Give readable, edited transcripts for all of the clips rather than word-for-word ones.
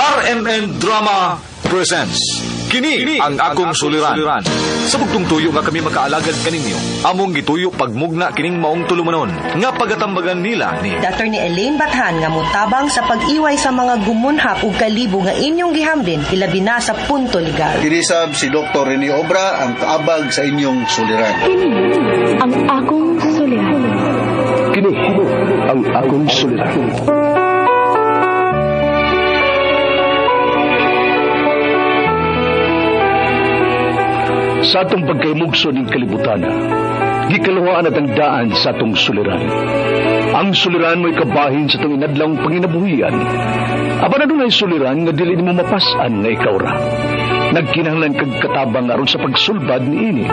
RMN Drama presents Kini ang akong suliran. Sa bugtong tuyo nga kami makaalagad kaninyo, among gituyo pagmugna kining maong tulumanon nga pagatambagan nila ni Attorney Elaine Bathan nga motabang sa pag-iway sa mga gumunhap ug kalibo nga inyong gihambin ilabi na sa punto legal. Kinisab si Dr. Rene Obra ang kaabag sa inyong suliran. Kini ang akong suliran. Kini ang akong suliran. Sa atong pagkaymugso ning kalibutan, gikaluhaan at ang daan sa atong suliran. Ang suliran mo'y kabahin sa atong inadlawng panginabuhian. Apan adunay suliran nga dili nimo mapas-an nga ikaw ra. Nagkinahanglan kag katabang aron sa pagsulbad niini.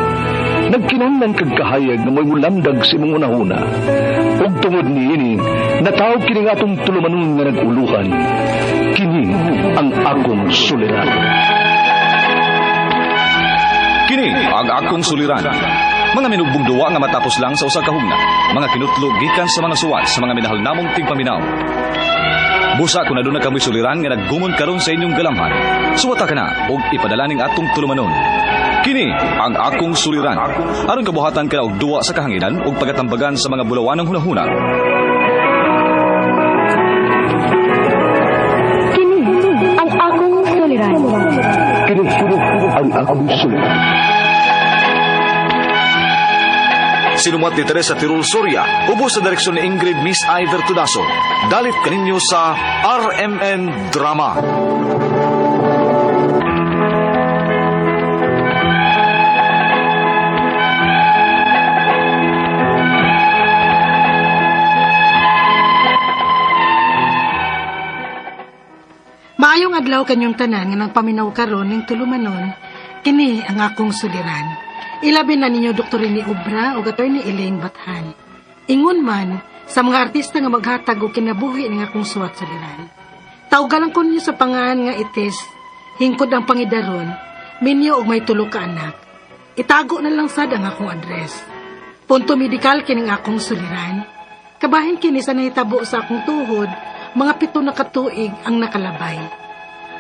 Nagkinahanglan kag kahayag nga mo'y mulamdag sa imong hunahuna. Ug tungod niini, natawag kini nga atong tulumanon nga nag-uluhan. Kini ang akong suliran. Kini ang akong suliran. Mga minugbong duwa nga matapos lang sa usa ka hugna. Mga kinutlo gikan sa mga suwat sa mga minahal namong tigpaminaw. Busa kung aduna kamoy suliran nga naggumon karon sa inyong galamhan. Suwata ka na og ipadala ning atong tulumanon. Kini ang akong suliran. Aron kabuhatan ka na og duwa sa kahanginan ug pagatambagan sa mga bulawanong hunahuna. Kini ang akong suliran. Kini ang akong suliran. Sinumat ni Teresa Tirul Soria, ubos sa direksyon ni Ingrid Miss Iver Tudaso. Dalit kaninyo sa RMN Drama. Maayong adlaw kanyong tanan nga nagpaminaw karon ning tulumanon, kini ang akong suliran. Ilabi na ninyo Dr. Rene Obra ug Attorney Elaine Bathan. Ingon man sa mga artista nga maghatag og kinabuhi ning akong suwat suliran. Tawgalan ko ninyo sa pangan nga itis, hingkod ang pangidaron, minyo og may tulo ka anak. Itago na lang sad ang akong address. Punto medikal kining akong suliran. Kabahin kini sa nahitabo sa akong tuhod, mga 7 na katuig ang nakalabay.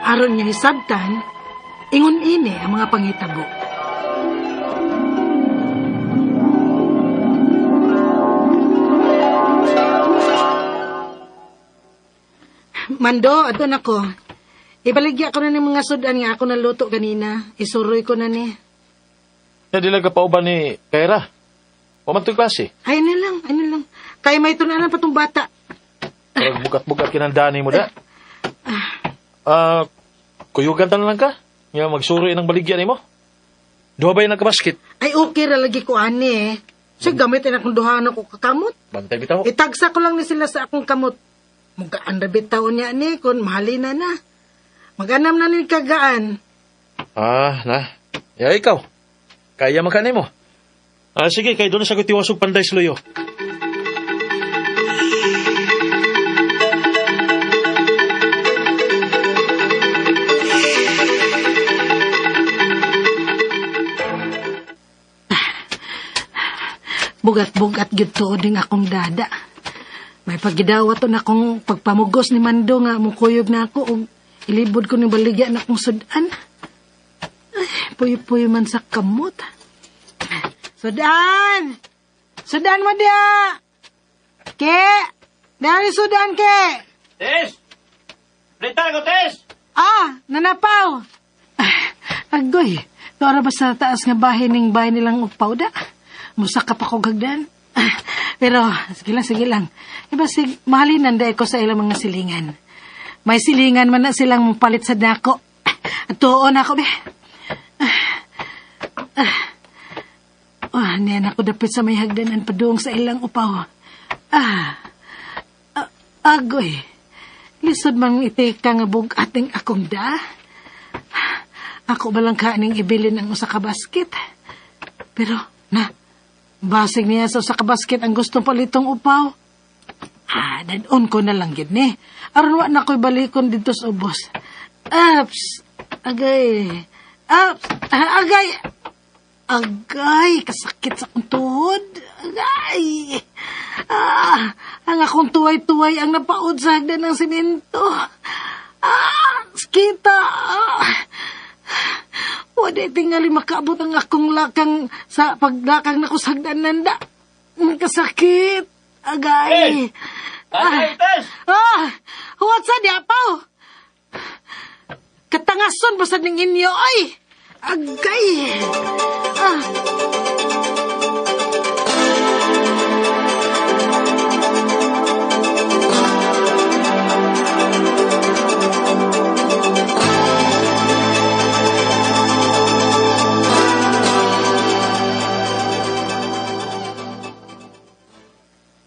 Aron niya hisabtan, ingon ini ang mga panghitabo. Mando, ato na ko. Ibaligya ko na ng mga sudan nga ako naluto kanina. Isuroy ko na ni. Ya, dila ka pauban ni Kaira. Wa man to'y klase. Ay na lang, ay na lang. Kaya may tunanan pa tong bata. Parang bugat-bugat kinandani mo da. Kuyugan ta na lang ka. Nga magsuri ng baligya nimo. Duha ba yung nagkabasket? Ay okay ra lagi ko ani eh. So gamit na akong duha na ko kakamot. Bantay bitaw. Itagsa ko lang ni sila sa akong kamot. Mugaan ra bitaw niya ni kun mahalina na. Maganam na ni kagaan. Ah, na. Ya ikaw. Kaya man ka nimo. Ah, sige, kay doon sa kutiwasog panday sa luyo. Bugat-bugat gyud tuod ning akong dada. May pagidawat to na akong pagpamugos ni Mando nga mukuyog na ako ug ilibod ko ning baligya na akong sudan. Ay, puyo-puyo man sa kamot. Sudan! Sudan mo dia! Ke! Dari sudan ke! Tess! Prita ko, Tess! Ah, nanapaw! Agoy, tuara ba sa taas nga bahay ning bahay nilang upaw da? Musa ka pa ko gagdan. Pero, sige lang, sige lang. Iba, sig, mahalinan dahil ko sa ilang mga silingan. May silingan man na silang palit sa dako. At tuon ako, be. Niyan ako dapit sa may hagdanan padung sa ilang upaw. Agoy. Lisod mang itika nga bug-ating akong da. Ako ba lang kaning ibilin ang usa ka basket? Pero, na, basig niya sa usa ka basket ang gustong palitong upaw. Ah, dadon ko na lang gid ni. Aron wa na ko'y balikon dito sa ubos. Ups! Agay! Ups! Agay! Agay! Kasakit sa akong tuhod. Agay! Ah, ang akong tuway-tuway ang napaod sa hagdan ng simento. Ah, tingali makaabot ang akong lakang sa paglakang nako sa hagdanan da. Ang kasakit. Agay. Ah, ah, huwat sa di apaw. Katangason ba sa ning inyo ay. Agay. Ah.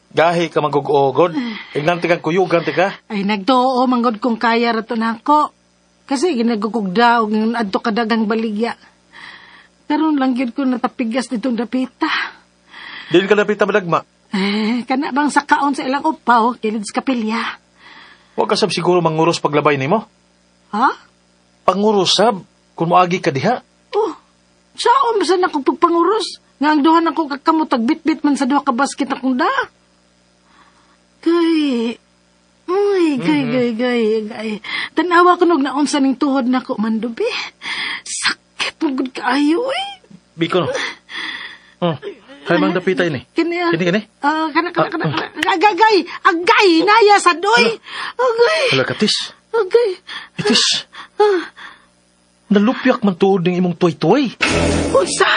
Gahi ka magugogod. Ignante kang kuyugan ti ka. Ay, nagtuo, manggod kong kaya rato na ako. Kasi ginagugugda og adto kadagang baligya. Karon lang gyud ko natapigas ditong dapita. Dili ka dapita madagma. Eh, kana bang sakaon sa ilang upaw, kilid sa kapilya. Wa ka sab siguro manguros paglabay nimo. Ha? Panguros sab kung moagi ka diha. Oh, saan ba sa akong pagpanguros? Nga ang duha nako kakamot, tagbitbit man sa duha ka basket akong da. Kay, uy, kay, kay, kay, kay. Tanawa ko nog naunsa ning tuhod nako mandubi. Sakit mo gud kaayo, uy. Biko no. Oh, kay mang dapita ini. Kini, ah. Kini kini. Ah, kana, kana, kana, kana. Agay, agay, naya sa doy. Agay, Hala katis. agay. Itis. Nalupyak man tuod ning imong tuway-tuway. Unsa?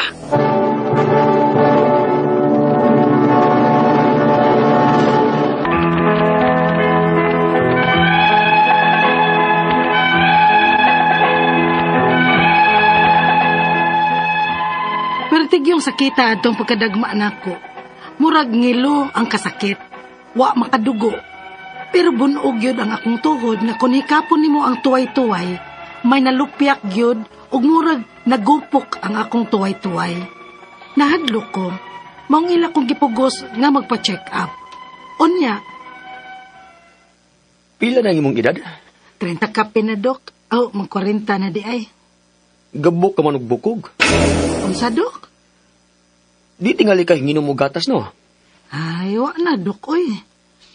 Pertig yung sakita atong pagkadagma nako. Murag ngilo ang kasakit. Wa makadugo. Pero bunog yun ang akong tuhod nga kung hikapon nimo ang tuway-tuway, may nalupyak gyud ug murag nagupok ang akong tuway-tuway. Nahadlok ko, maong ila kong gipugos nga magpa-check up. Unya, Pila na ang imong edad? 30 ka pinadok, oh, mag 40 na di ay. Gabok ka man og bukog. Unsa dok? Di tingali ka hinginom og gatas no. Ay, wa na dok oy.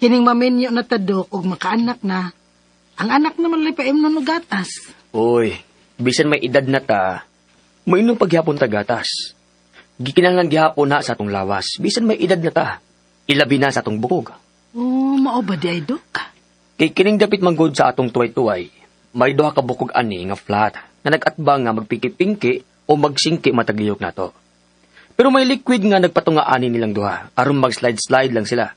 Kining maminyo na ta dok ug makaanak na. Ang anak naman lay paimnon og gatas. Oy, bisan may edad na ta, mainom paghapon ta gatas. Gikinahanglan gihapon na sa atong lawas, bisan may edad na ta. Ilabi na sa atong bukog. Oh, mao ba di ay dok? Kay kining dapit manggod sa atong tuway-tuway, may duha ka bukog ani nga flat na nagatbang nga magpiki-pingki o magsingki matagiyok nato. Pero may liquid nga nagpatunga ani nilang duha aron mag-slide-slide lang sila.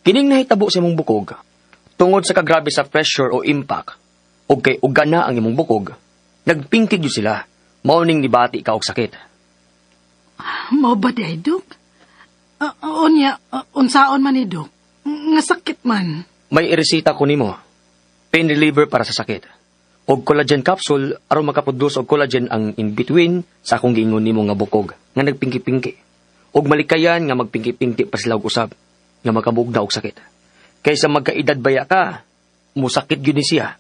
Kining nahitabo sa imong bukog, tungod sa kagrabe sa pressure o impact, ug kay uga na ang imong bukog, nagpingkig gyud sila, mao ning nibati ka og sakit. Mao ba di ay dok? Unya, unsaon man ni dok? Nga sakit man. May iresita ko nimo. Pain reliever para sa sakit. Og collagen capsule aron makaproduce og collagen ang in between sa akong giingon nimo nga bukog nga nagpingki-pingki. Og malikayan nga magpingki-pingki pa sila og usab nga makamugna og sakit. Kaysa magkaedad baya ka, musakit gyud ni siya.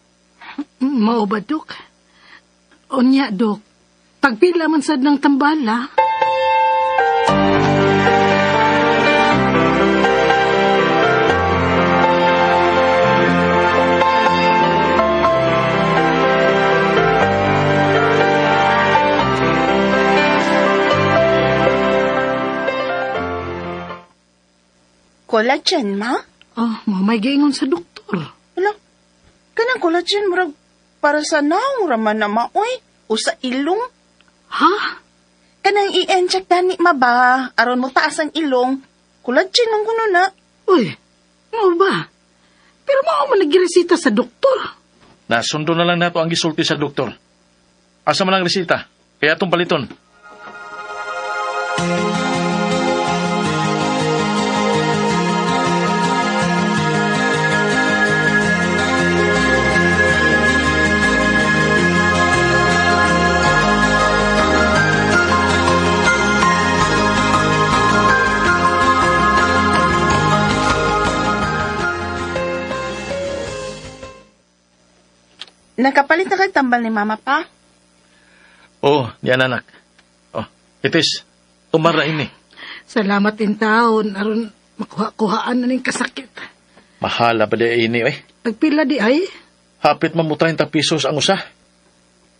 Mao ba dok? Unya dok, tagpila man sad ng tambala. Collagen, ma? Oh, mao may giingon sa doktor. Wala. Kanang collagen, murag para sa naong raman na maoy o sa ilong. Ha? Kanang i-inject gani ma ba? Aron mo taas ang ilong. Collagen ang kuno na. Uy, mao ba? Pero mao man nagiresita sa doktor. Nasundo na lang nato ang gisulti sa doktor. Asa man ang resita? Kaya atong paliton. Nakapalit na kay tambal ni mama pa. Oh, yan anak. Oh, itis. Tumara ini. Salamat in taon aron makuha-kuhaan na ning kasakit. Mahala ba di ini eh? Tagpila di ay? Hapit man mo 30 pesos ang usa.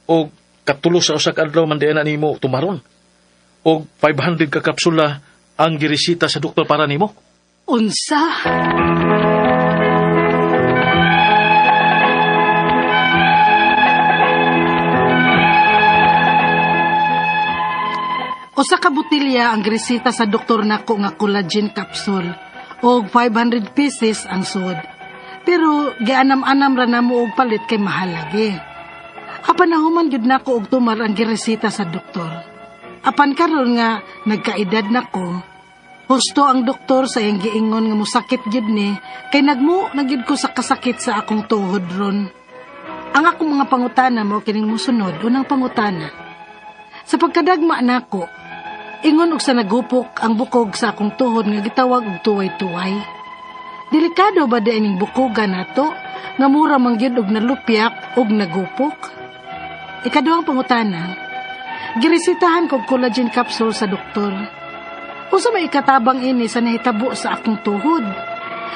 O Katulo sa usa ka adlaw man diay na nimo tumaron. Og 500 ka kapsula ang giresita sa doktor para nimo. Unsa? Usa ka botelya ang gresita sa doktor nako nga collagen capsule og 500 pieces ang sud. Pero gianam-anam ra namo og palit kay mahal lagi. Apan nahuman gyud nako og tumar ang giresita sa doktor. Apan karon nga nagkaedad nako, husto ang doktor sa iyang giingon nga mosakit gyud ni kay nagmo na gyud ko sa kasakit sa akong tuhod ron. Ang akong mga pangutana mo kining mosunod, unang pangutana. Sa pagkadagma nako, ingon og sa nagupok ang bukog sa akong tuhod nga gitawag og tuway-tuway. Delikado ba di ining bukogan nato nga mura man gyud og nalupyak og nagupok? Ikaduhang pangutana, giresitahan kog collagen capsule sa doktor. Unsa may ikatabang ini sa nahitabo sa akong tuhod?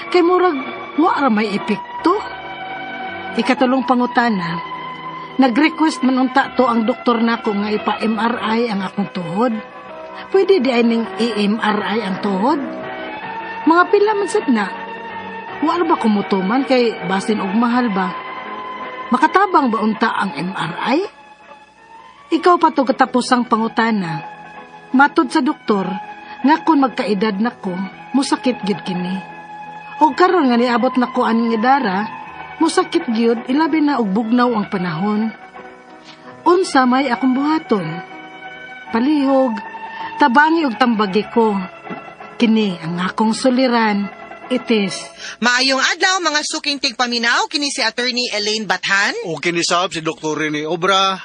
Kay murag wa ra may epekto. Ikatulong pangutana, nag-request man unta to ang doktor nako nga ipa-MRI ang akong tuhod. Pwede di ay ning i-MRI ang tuhod? Mga pila man sad na. Wa ra ba kumutuman kay basin og mahal ba? Makatabang ba unta ang MRI? Ikaw pa to katapusang pangutana. Matod sa doktor, nga kung magkaedad nako, musakit gyud kini. Og karon nga niabot nako aning edara, musakit gyud ilabi na og bugnaw ang panahon. Unsa may akong buhaton? Palihog, tabangi og tambagi ko. Kini ang akong suliran. It is. Maayong adlaw mga suking tigpaminaw, kini si Attorney Elaine Bathan. O kinisab si Dr. Rene Obra.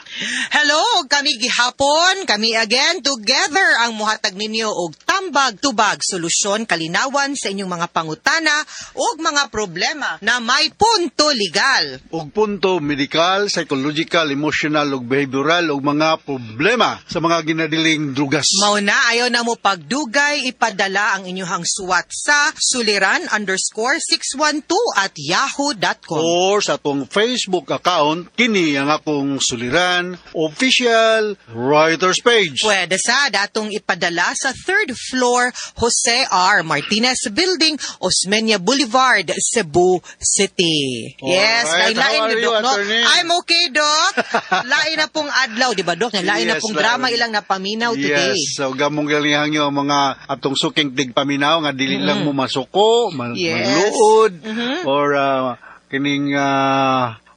Hello, kami gihapon, kami again together ang muhatag ninyo og tambag tubag solusyon kalinawan sa inyong mga pangutana ug mga problema na may punto legal. Og punto medical, psychological, emotional ug behavioral ug mga problema sa mga ginadiling drugas. Mao na, ayaw na mo pagdugay, ipadala ang inyong suwat sa suliran_612@yahoo.com. Or sa atong Facebook account, kini ang akong suliran official writers page. Pwede sa datong ipadala sa 3rd floor Jose R. Martinez Building, Osmeña Boulevard, Cebu City. Yes, Alright. lain-lain How are yun, you, Doc, no? attorney? I'm okay, Doc. Lain na pong adlaw, di ba, Doc? Lain na Yes, pong drama lain. ilang napaminaw today. Yes, so gamong galihang yung mga atong suking tigpaminaw nga dili lang mo masuko, Yes. maluod, or kining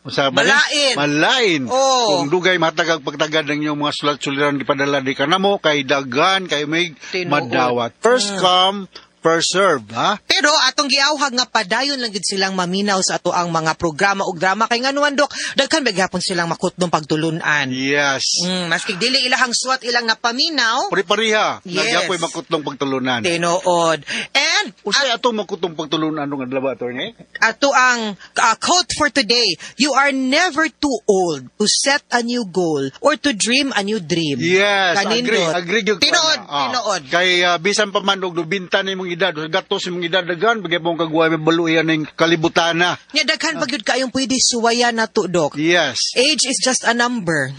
usa ba ni? Malain. Malain. Oo. Kung dugay matagag pagtagad ng inyong mga sulat-suliran gipadala di kanamo kay daghan kay may Tinuod. madawat. First come, first serve, ha? Pero atong giawhag nga padayon lang gid silang maminaw sa ato ang mga programa ug drama kay nganuan, Dok, daghan ba gihapon silang makutdong pagtulunan. Yes. Maski dili ilahang suwat ilang napaminaw, Pari-pariha, Yes. nagyapoy makutlong pagtulunan. tinuod. And Usay atong makutong pagtulunan anong adlaw, attorney? ato ang quote for today, you are never too old to set a new goal or to dream a new dream. Yes, Kanindot. agree, agree gyud ko Tinuod, ana. Ah. tinuod. Kay bisan pa man og 90 na imong edad, gatos imong edad daghan bagay pong kagway may baluyan ning kalibutana. Nya daghan pa gyud kayong pwede suwayan nato, Dok. Yes. Age is just a number.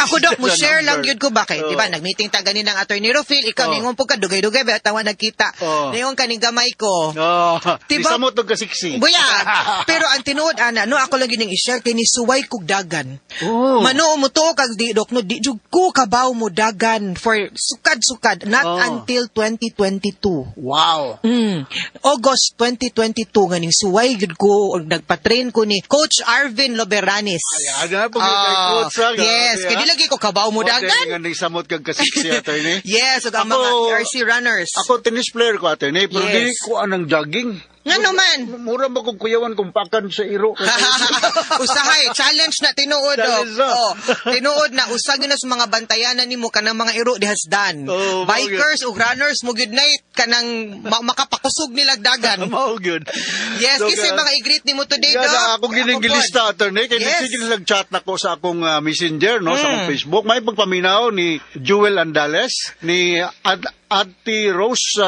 Ako, Dok, mo Just a share lang number. gyud ko ba kay, Oo. di ba? Nag-meeting ta ganin ang Attorney Rofil, ikaw Oo. ningon po ka dugay-dugay ba tawa nagkita. Oo. Ningon ka ning gamay ko. Oh, Diba? di samot og kasiksi. Buya. Pero ang tinuod ana, no ako lang yun yung i-share kay ni suway kog dagan. Oo. Mano mo to kag di dok no di jud ko kabaw mo dagan for sukad-sukad not Oo. until 2022. Wow. August 2022 nganing suway gud ko og nagpa-train ko ni Coach Arvin Loberanis. Ay, ana po gyud kay Ah, coach, ah, grabe, Yes, kay ah. di lagi ko kabaw mo dagan. Nga ning samot kag kasiksi, attorney. Yes, ug ang mga ERC runners. Ako tennis player ko, attorney, pero Yes. dili ko anang jogging. Ngano man? Mura ba kong kuyawan kung pakan sa iro. Usahay, challenge na tinuod. Challenge na. Oh. Tinuod na usag yun na sa mga bantayanan nimo kanang mga iro dihasdan. Oh, mao Bikers ug runners mo good night kanang makapakusog nilag dagan. Mao gyud. Yes, So, kasi mga i-greet nimo today, Yeah, Doc. na ako gining Ako pod. gilista, attorney. Kaya Yes. sige nag-chat na ko sa akong messenger, no, sa akong Facebook. May pagpaminaw ni Jewel Andales, ni Auntie Rose,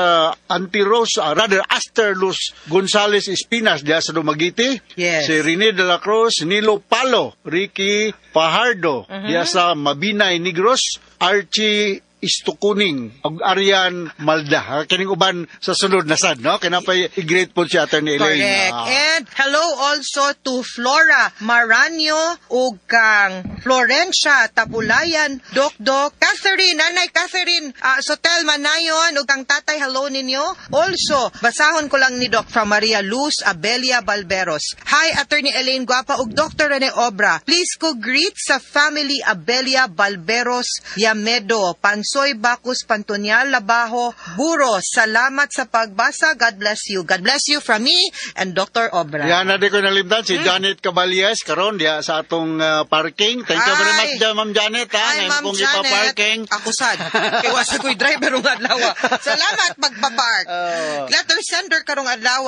Auntie Rose, rather Aster Luz Gonzales Espinas diya sa Dumaguete. Yes. Si Rene de la Cruz, Nilo Palo, Ricky Fajardo diya sa Mabinay Negros, Archie Istukuning ug Arian Malda. Ha, kining uban sa sunod na sad, no? Kinapay i-greet po si Attorney Elaine. Correct. Ah. And hello also to Flora Maranio ug kang Florencia Tapulayan, Dokdok, Catherine, Nanay Catherine Sotel Manayon ug kang tatay, hello ninyo. Also, basahon ko lang ni Doc from Maria Luz Abelia Balberos. Hi, Attorney Elaine Guapa ug Dr. Rene Obra. Please ko greet sa family Abelia Balberos Yamedo, Pansoy Bacus Pantonial Labajo, Buro. Salamat sa pagbasa. God bless you. God bless you from me and Dr. Obra. Yan na di ko nalimtan si Janet Caballes karon diya sa atong parking. Thank you very Hi. much, Ma'am Janet, ha. Hi, Ngayon Ma'am pong Janet. ipa-parking. Ako sad. Kay wasa ko'y driver ng adlaw. Salamat magpa-park. Oo. Letter sender karong adlaw,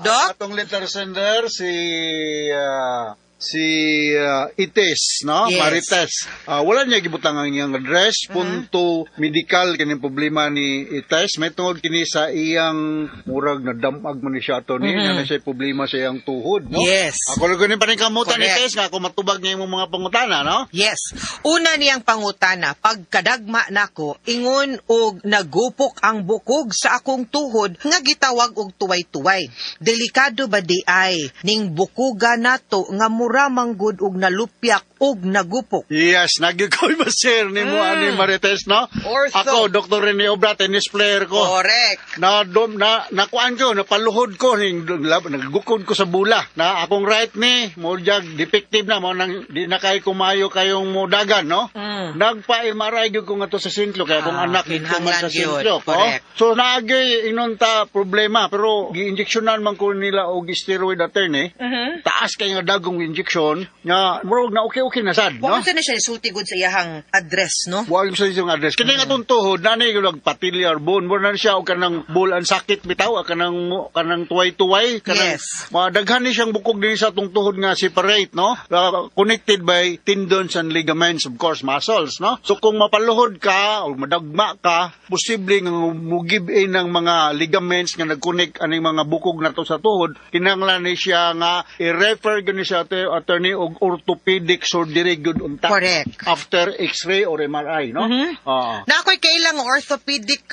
Doc. Atong letter sender si Ites, no? Yes. Marites. Ah, wala niya gibutang ang iyang address, punto medical kining problema ni Ites. May tungod kini sa iyang murag nadamag man ni siya ato ni, mm siya problema sa iyang tuhod, no? Yes. Ako lang gani paningkamutan ni Correct. Ites nga ako matubag niya imong mga pangutana, no? Yes. Una niyang pangutana, pagkadagma nako, ingon og nagupok ang bukog sa akong tuhod nga gitawag og tuway-tuway. Delikado ba di ay ning bukuga nato nga mura manggod og nalupyak og nagupok? Yes, nagyud ko ma-share ni mo ani Marites, no? Ortho. Ako, Dr. Rene Obra, tennis player ko. Correct. Na dom na nakuan ko, napaluhod ko ning nagukod ko sa bula na akong right knee mo jag defective na mo nang di na kay kumayo kayong modagan, no? Nagpa MRI gyud ko ngadto sa sentro kay akong Ah, anak didto man sa kinahanglan gyud. sentro ko. Correct. So naagay inon ta problema pero gi-injectionan man ko nila og steroid, attorney. Taas kay nga dagong injection nga murag na okay okay na sad, no? Wa man na siya nisulti gud sa iyahang address, no? Wa sa iyong address. Kini nga atong tuhod, nanay yung nagpatellar bone. Mo na siya og kanang ball and socket bitaw, kanang kanang tuway-tuway, kanang madaghan ni siyang bukog dinhi sa atong tuhod nga separate, no? Connected by tendons and ligaments, of course, muscles, no? So kung mapaluhod ka o madagma ka, posible nga mo give in ng mga ligaments nga nag-connect aning mga bukog nato sa tuhod, kinahanglan ni siya nga i-refer gyud ni siya attorney og orthopedic surgery gyud unta. After X-ray or MRI, no? Ah. Na ako'y kailang orthopedic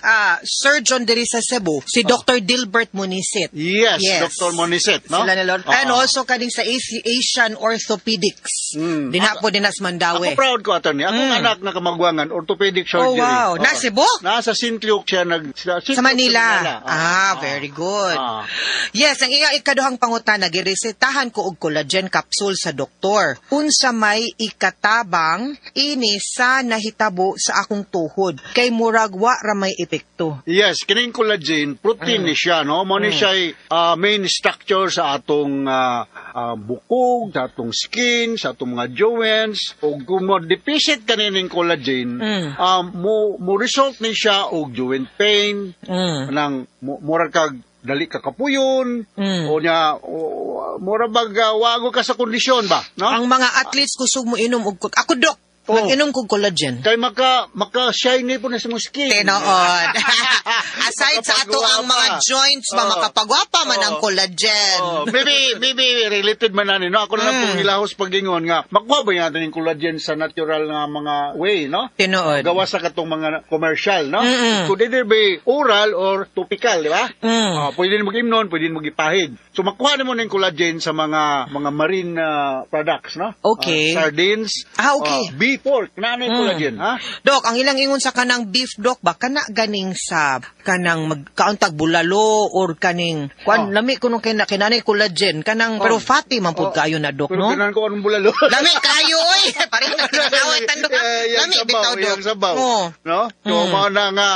surgeon diri sa Cebu, si Dr. Dilbert Munisit. Yes, Dr. Moniset, no? Sila ni Lord. And Oo. also kaning sa Asian Orthopedics. Dinha po din nas Mandaue. Ako proud ko, attorney. Akong anak na kamagwangan, orthopedic Oh, surgery. wow. Oo. Na Cebu? Nasa St. Luke siya Sa St. Luke Manila. Oo. Ah, very good. Ah. Yes, ang iya ikaduhang pangutana, giresetahan ko og collagen capsule sa doktor. Unsa may ikatabang ini sa nahitabo sa akong tuhod kay murag wa ra may epekto? Yes, kining collagen, protein ni siya, no? Mo ni siya main structure sa atong bukog, sa atong skin, sa atong mga joints. O kung mo deficit kanining collagen, mo mo result ni siya og joint pain, nang murag kag dali ka kapuyon, o nya o, mura bag wago ka sa kondisyon ba, no? Ang mga athletes kusog mo inom og ako, dok, mag-inom kog collagen. Kay maka shiny po na sa mong skin. Tinood. Aside sa ato ang mga joints, ba, makapagwapa man ang collagen. Oh, maybe related man ani, no? Ako na lang pong gilahos pag-ingon nga makuha ba natin yung collagen sa natural nga mga way, no? Tinuod. Gawa sa katong mga commercial, no? Could either be oral or topical, di ba? Ah, pwede mo mag-imnon, pwede mo gipahid. So makuha nimo ning collagen sa mga marine products, no? Okay. Ah, sardines. Ah, okay. Ah, beef, pork, na ano yung collagen, ha? Dok, ang ilang ingon sa kanang beef, dok, ba kana ganing sa kanang magkauntag bulalo or kaning kuan lami kuno kay na kinanay collagen kanang pero fatty man pud kayo na, dok, Pero no? ganahan ko anong bulalo. Lami kayo oy. Pareho na tinawat tando ka. Eh, yang Lami sabaw, bitaw, dok. yang sabaw. Oh. No? So, mao na nga,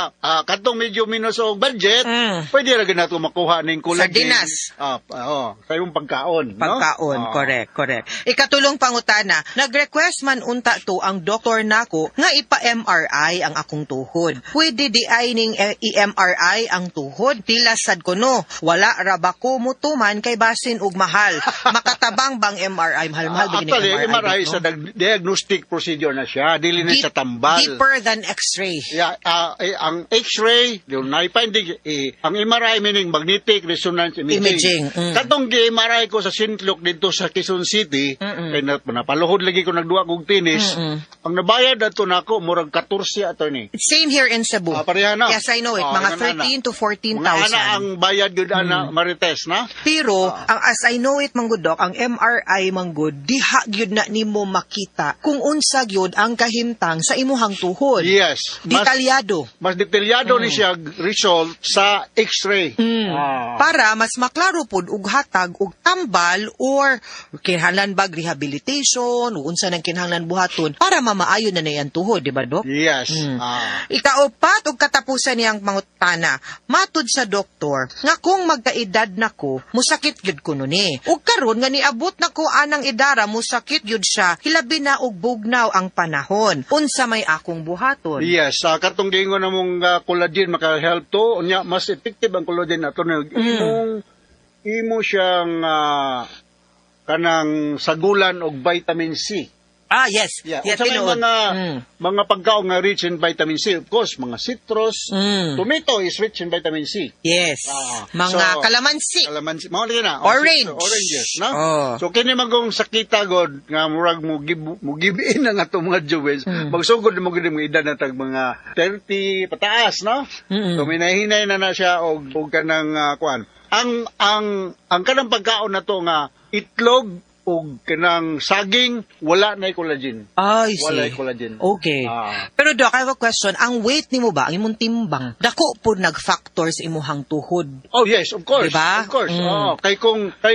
katong medyo minus og budget, pwede ra gid nato makuha ning collagen. Sardinas. Ah, oh, sa imong pagkaon, no? Pagkaon, correct, correct. Ikatulong pangutana, nag-request man unta to ang doktor nako nga ipa-MRI ang akong tuhod. Pwede di ay ning i-MRI ang tuhod? Pila sad ko no, wala ra ba ko mutuman kay basin og mahal. Makatabang bang MRI? Mahal-mahal ba Actually, gini MRI MRI, sa dok, no? Diagnostic procedure na siya, dili na sa tambal. Deeper than X-ray. Yeah, ang X-ray, yung na-finding, ang MRI, meaning magnetic resonance imaging. Imaging. Katong gi-MRI ko sa St. Luke dito sa Quezon City, kay napaluhod lagi ko, nagduwa kog tennis, ang nabayad ato nako murag 14, attorney. Same here in Cebu. Ah, pareha na. Yes, I know it. Ah, Mga ingon ana. 13 to 14,000. Mga ana ang bayad gyud ana, Marites, na? Pero, ang as I know it, manggud, Dok, ang MRI manggud, diha gyud na nimo makita kung unsa gyud ang kahimtang sa imuhang tuhod. Yes. Detalyado. Mas detalyado ni siya result sa X-ray. Para mas maklaro pod og hatag og tambal or kinahanglan bag rehabilitation o unsa nang kinahanglan buhaton para mamaayo na na tuhod, di ba, Dok? Yes. Ikaupat og katapusan niyang pangutana, matud sa doktor nga kung magkaedad na ko, musakit gyud kuno ni. Ug karon nga niabot na ko anang edara, musakit gyud siya, hilabi na og bugnaw ang panahon. Unsa may akong buhaton? Yes, sa katong giingon namong collagen maka-help to. Unya mas effective ang collagen ato na imong imo siyang kanang sagulan og vitamin C. Ah, yes. Yeah, Yeah, unsa may tinuod. mga mga pagkaon nga rich in vitamin C? Of course, mga citrus, tomato is rich in vitamin C. Yes. Mga So, kalamansi. Kalamansi, mao lagi na. Oh, Orange. citrus, oranges, no? Oh. So kini magong sakita god nga murag mo give in ang atong mga joints. Magsugod mo gid mga edad na tag mga 30 pataas, no? So minahinay na na siya og kanang kuan. Ang kanang pagkaon na to nga itlog ug kanang saging, wala na collagen. Ay, see. Wala collagen. Okay. Pero Doc, I have a question. Ang weight nimo ba, ang imong timbang, dako po nag-factor sa imuhang tuhod? Oh yes, of course. Diba? Of course. Mm. Oh, kay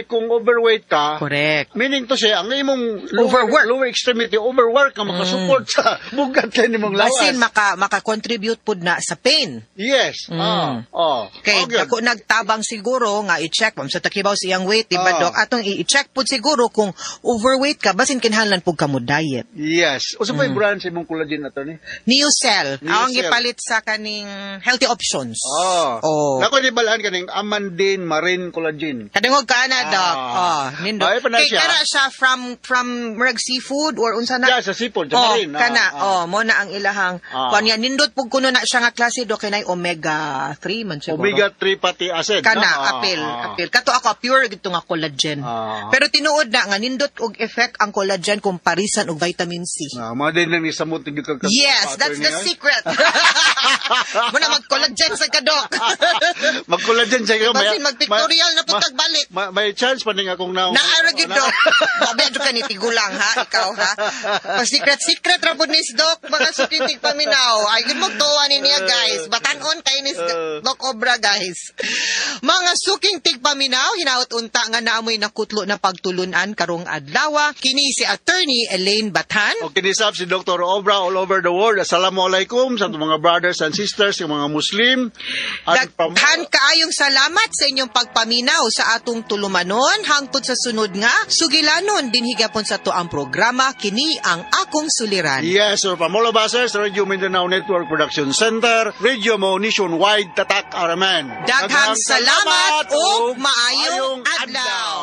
kung overweight ka, Correct. meaning to say, ang imong lower, Overwork. lower extremity overwork ka makasupport sa bugat kay nimong lawas. Basin maka-contribute pud na sa pain. Yes. Oh. Kay Okay. dako nagtabang siguro nga i-check ma'am sa takibaw sa iyang weight, di ba, Doc? Atong i-check pud siguro kung overweight ka, basin kinahanglan pud ka mo diet. Yes. Usa pa brand sa imong collagen, attorney? Neocell. Ang Neocell. gipalit sa kaning Healthy Options. Oh. Oh. Nako ni balaan kaning Amandine Marine Collagen. Kadungog ka na, Doc. Ah. Oh, nindo. Ay, pa na Kay siya. kana siya from murag seafood or unsa na? Yeah, sa seafood, sa Oh, marine. kana. Oh, mo na ang ilahang kuan niya. Nindot pug kuno na siya nga klase, Doc, kay nay omega 3 man siguro. Omega 3 fatty acid. Kana, no? Apil, apil. Kato ako, pure gito nga collagen. Pero tinuod na nga nindot og effect ang collagen kumparisan og vitamin C. Ah, mga din lang ni samot gyud kag Yes, that's the secret. Muna mag-collagen sa kadok. Mag-collagen sa iyo. Basin mag-pictorial na pud tagbalik. May chance pa ning akong naong. Naara gyud, Dok. Babe jud ka ni tigulang ha, ikaw ha. Pa secret secret ra pud ni Doc, mga sukitig paminaw. Ay gud mo tuwa ni niya, guys. Batanon kay ni Doc Obra, guys. Mga suking tigpaminaw, hinaot unta nga naamoy nakutlo na pagtulunan karong adlaw. Kini si Attorney Elaine Bathan. O kinisap si Dr. Obra all over the world. Assalamualaikum sa atong mga brothers and sisters, yung mga Muslim. At Daghan kaayong salamat sa inyong pagpaminaw sa atong tulumanon hangtod sa sunod nga sugilanon dinhi gapon sa tuang programa, kini ang akong suliran. Yes, so from all of us, sa Radio Mindanao Network Production Center, Radio Mo Nationwide, Tatak Araman. Daghang salamat ug maayong adlaw.